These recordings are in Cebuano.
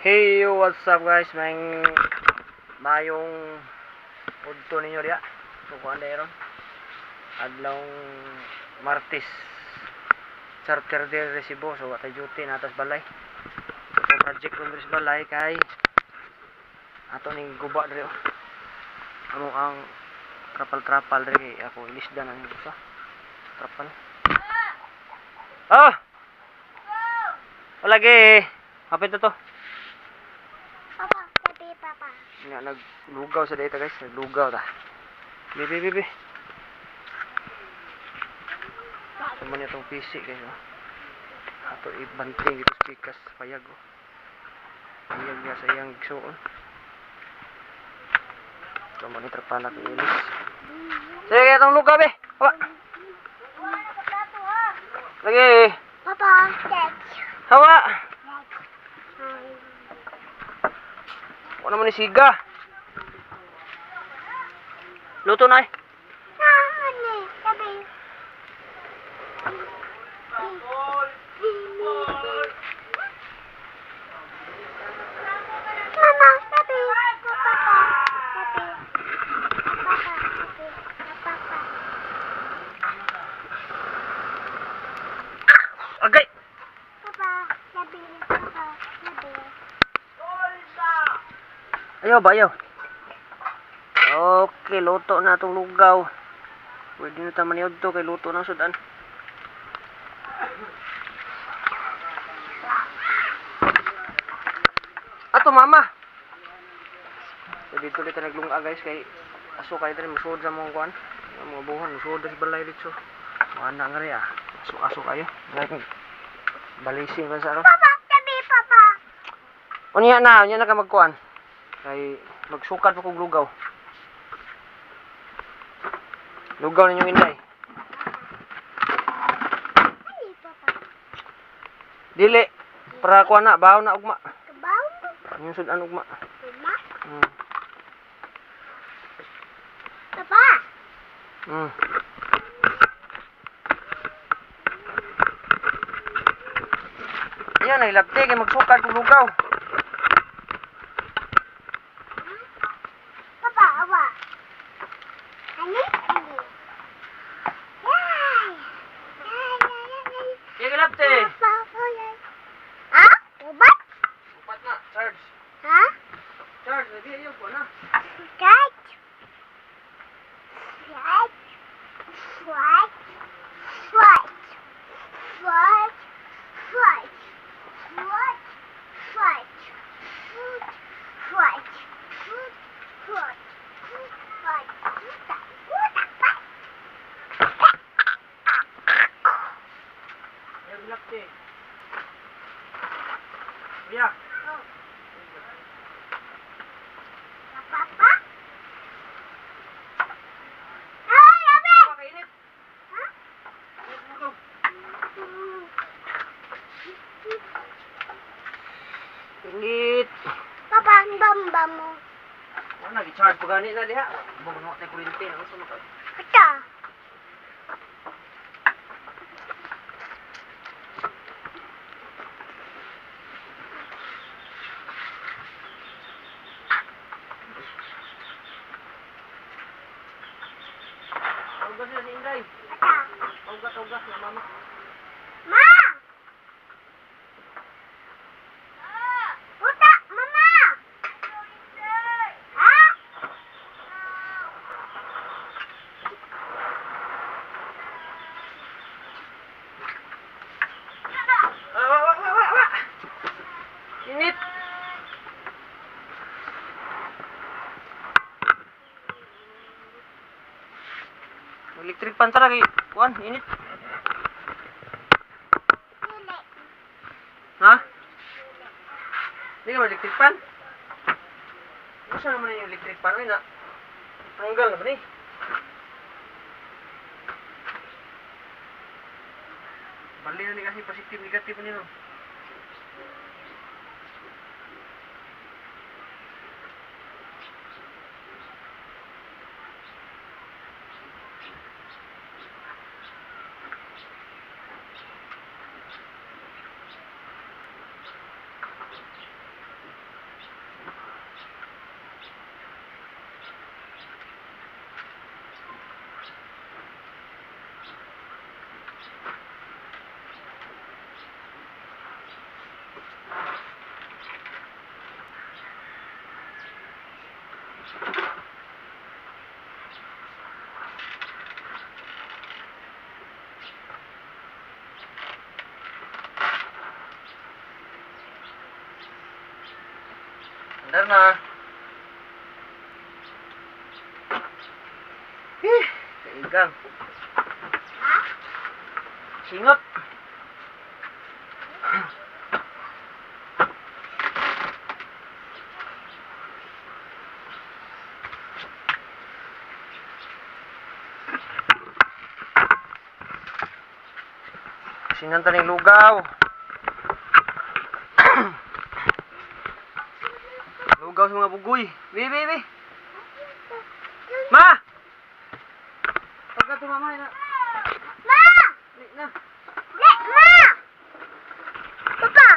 Hey, what's up, guys? May mayong udto ninyo diya. So kuan ron. Adlaw Martes. Charter de resibo, so atay duty na atas balay. So project ron diri sa balay kay ato ning guba diri oh. Amo ang trapal-trapal diri kay ako ilisdan ang usa. Trapal. Ah! Wala gi. Hapit na to. Papa, sabi papa. Nga naglugaw sa data, guys, naglugaw ta. Bibi bibi. Ito man itong PC, guys, oh. Ato ibanting dito sa pikas payag oh. Payag niya sa iyang gisuon. Ito man trapala kay ilis. Sige, itong lugaw be. Hawa. Lagi. Papa, text. Hawa. Wala naman ni siga. Luto na eh. Nani, sabi. Mama, sabi. Papa, sabi. Papa, sabi. Papa. Agay. Papa, sabi. Papa, sabi. Ayaw ba, ayaw? Okay, luto na itong lugaw. Pwede na tayo maniod to kay luto na sudan. Ato mama. So dito dito naglunga, guys, kay aso kayo diri musuod sa mga kuan. Ang mga buhon musuod sa balay dito. Mga nga ri ah. Aso aso kayo. Balising pa sa ano. Papa, sabi, papa. Unya na ka magkuan. Kay magsukad pa kog lugaw. Lugaw ninyong inday. Ay, papa. Dili. Para kuan na, bahaw na ugma. Kabaw mo. Yung sudan ugma. Mama. Papa. Yan ay lapte kay magsukad kog lugaw. Papa, awa. Ani? Ani. Yay! Yay, yay, yay, yay. Sige lapte. Papa, yay. Ha? Ubat? Upat na, charge. Ha? Charge, lagi ayaw ko na. Cat. Cat. What? What? What? What? What? What? Food. What? Food. What? Food. What? What? Ayaw lapte. Kuya. Oh. Papa? Ay, abe! Awa kainit. Ha? Init lugaw. Init. Papa, ang bamba mo. Wala gi-charge pa gani na diha. Bugno tay kuryente ano sa maka. Ata. Tawag sila si Inday. Ata. Tawag tawag na mama. Ma! Puta, mama! Ha? Ah, wa wa wa wa wa. Init. Electric pan tara kay kuan init. Dili. Ha? Di ka ba electric pan? Usa naman yung electric pan ay na. Tanggal na ba ni? Bali na ni kasi positive negative ni no. Andar na. Eh, kaigang. Singot. Sinanta ng lugaw. Lugaw sa mga bugoy. Bi, bi, bi. Ma! Pagka tumamay na. Ma! Di na. Di, ma! Papa!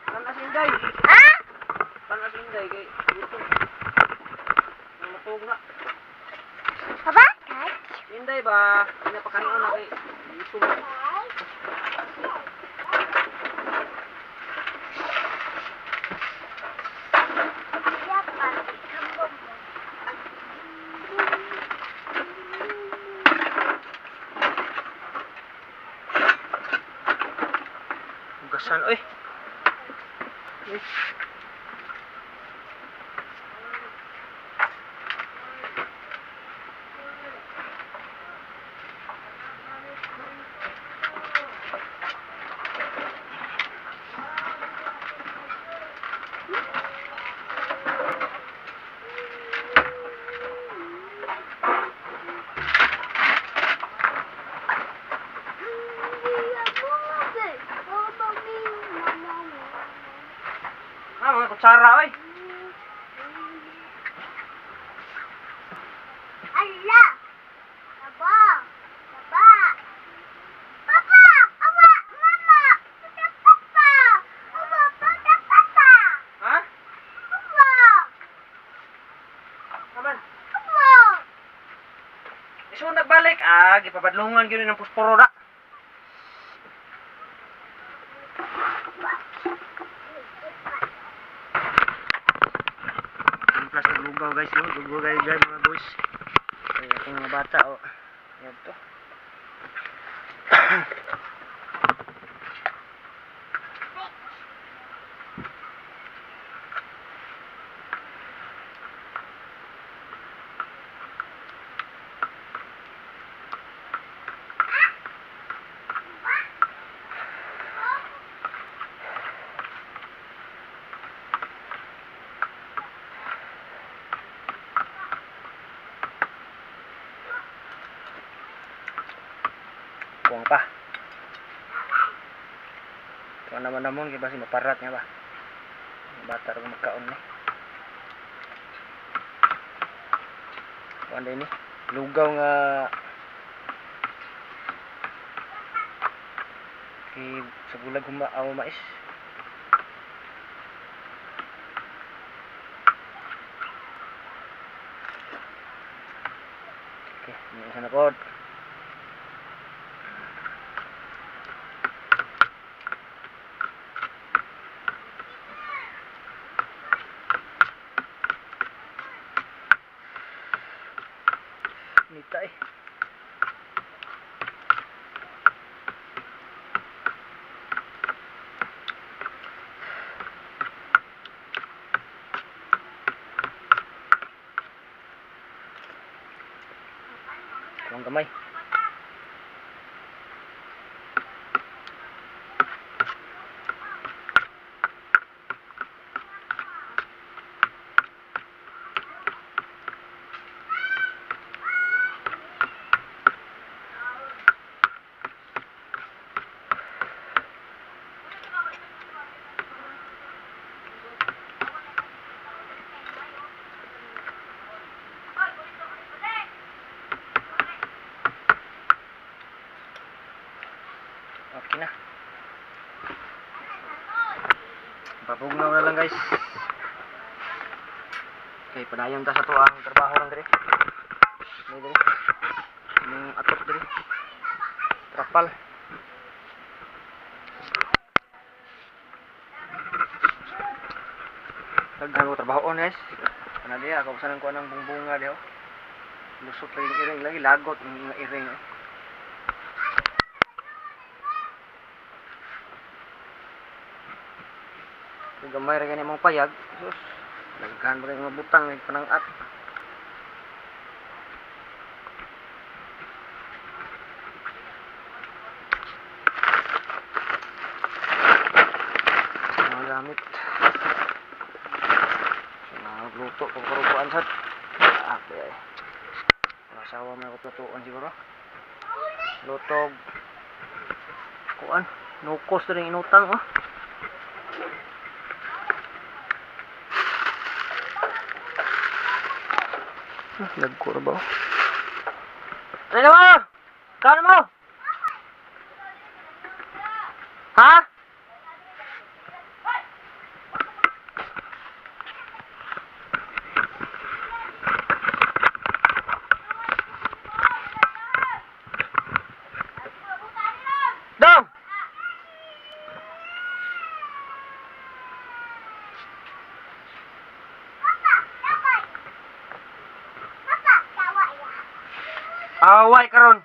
Tanas inday. Ha? Tanas inday kay gutom. Nang matug na. Papa? Touch. Inday ba? Pinapakanon na kay gutom. Touch. Hugasan oy. Eh. Ah, mga kutsara oy. Allah! Baba! Baba! Papa! Awa! Mama! Papa! Papa! Awa! Papa! Papa! Ha? Awa! Aman. Awa! Iso nagbalik ah, gipabadlungan gyud ni ng pusporo da. Timplas ng lugaw guys, no? Lugaw guys, guys, mga boys. Ay, akong mga bata, oh. Ayan to. Kuwang pa. Kuwang naman naman, kaya basi maparat niya ba? Mga bata rin magkaon ni. Kuwang din ni. Lugaw nga kay sa bulag huma aw mais. Okay, isa na pod. Nita eh. Kulang gamay. Okay na. Papugnaw na lang guys. Okay, padayon ta sa to ang trabaho lang diri. May diri. Ning atop diri. Trapal. Daghan ko trabaho on guys. Ana diha ako usanan ko anang bungbunga diha. Oh. Lusot lagi yung iring lagi lagot yung mga iring. Eh. Kung gamay ra gani mong payag, sus. Daghan ba kayong mabutang nagpanangat. Mga gamit. So, nagluto ko karupuan sa ay. Asawa may ko lutuan siguro. Lutog. Kuan, nukos na rin inutang oh. Nagkura ba? Ano mo? Kano mo? Ha? Dong! Papa, taway. Papa, taway ah. Away karon.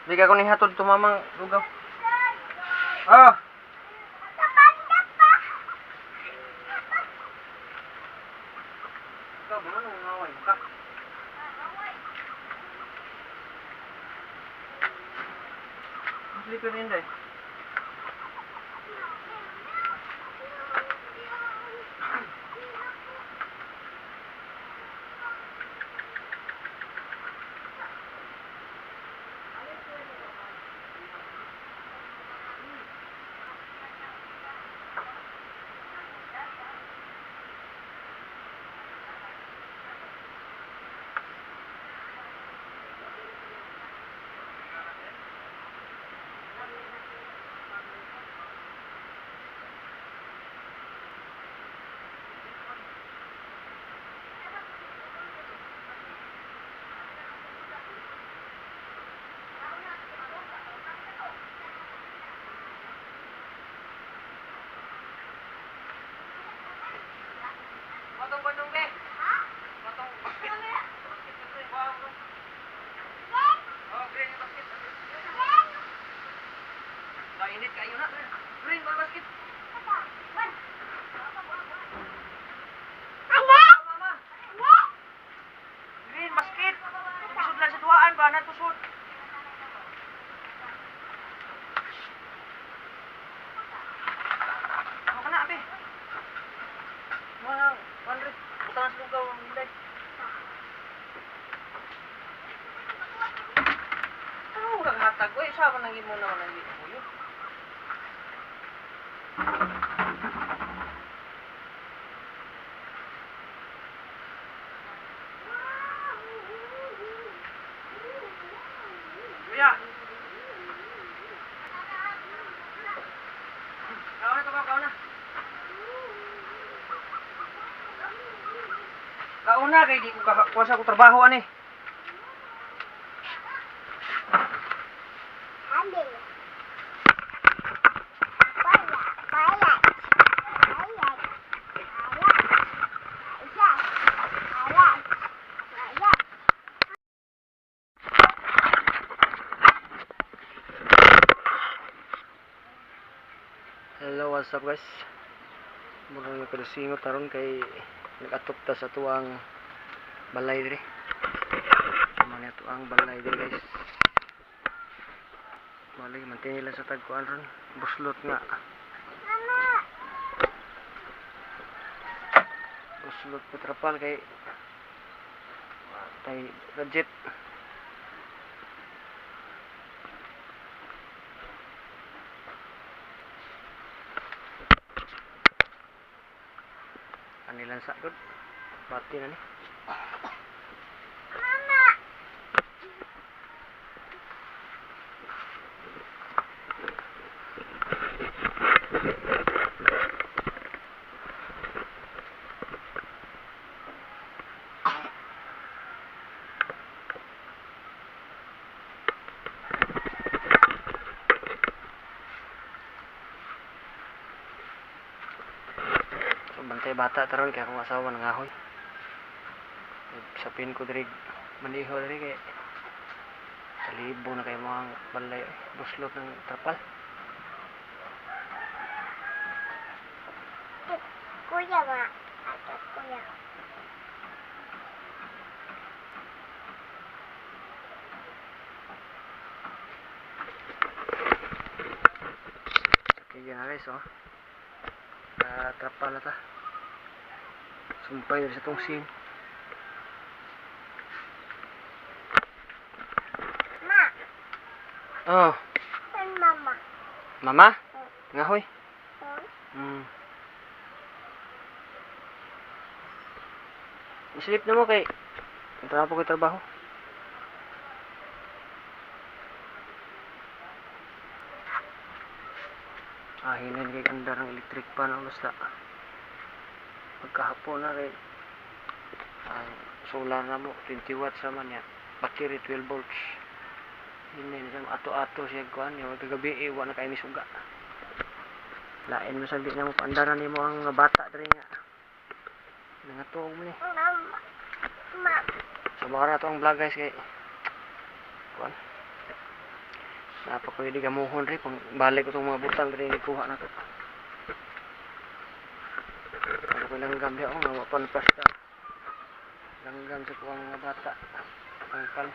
Di ka ko ni hatod tumamang lugaw. Ah! Kapanda pa. Ikaw ba nung away ka? Sleepy rin dai. Matong bandong be. Matong basket. Basket na green. Wow. Oh, green yung basket. Kainit kayo na. Green ba basket? Ano? Mama. Green basket. Tusod lang sa duaan ba na tusod. Ako ka na, abe. Mga 100. Butang sa lugaw ang hinday. Ano kang hatag? Uy, sama nang imo naman ang imo yun. Kuya! Kauna to ka, kauna. Kauna kay di ko kakuha sa ko trabaho ani. Ambil. Pala, pala, pala, pala, pala, pala, pala. Hello, what's up guys? Murang nagkadasingot taron kay nag-atop ta sa tuang balay diri. Sama ni atuang balay diri guys. Balay mantinil lang sa tagkuan ron. Buslot nga. Mama, Buslot petrapal kay tay budget. Anilan sa gud. Bati na ni. mama. So, bantay bata taron kay akong asawa nangahoy. Sapin ko diri maniho diri kay Kalibo na kayo mga balay. Buslot ng trapal. Kuya ma. Ato kuya. Okay na guys, oh. Trapal na ta. Sumpay na sa tong scene. Ma. Oh, San mama? Mama? Ngahoy. Hmm? Isilip na mo kay trabaho ko trabaho. Ah, hinin kay andar ng electric pan ang basta. Pagkahapon na rin. Ang solar na mo, 20 watts naman ya. Battery 12 volts. Hinin siya ato-ato siya kuan ya kagabi eh, wa na kay misuga. Lain mo sabi na mo paandaran nimo ang mga bata diri nga. Nangatuog mo ni. Mama. Ma. So mao na to ang vlog, guys, kay kuan. Napa ko di gamuhon ri pang balik ko tong mga butang diri kuha na to. Ano ko langgam diha oh, nga wa pa naplasta. Langgam sa kuang mga bata. Tangkal.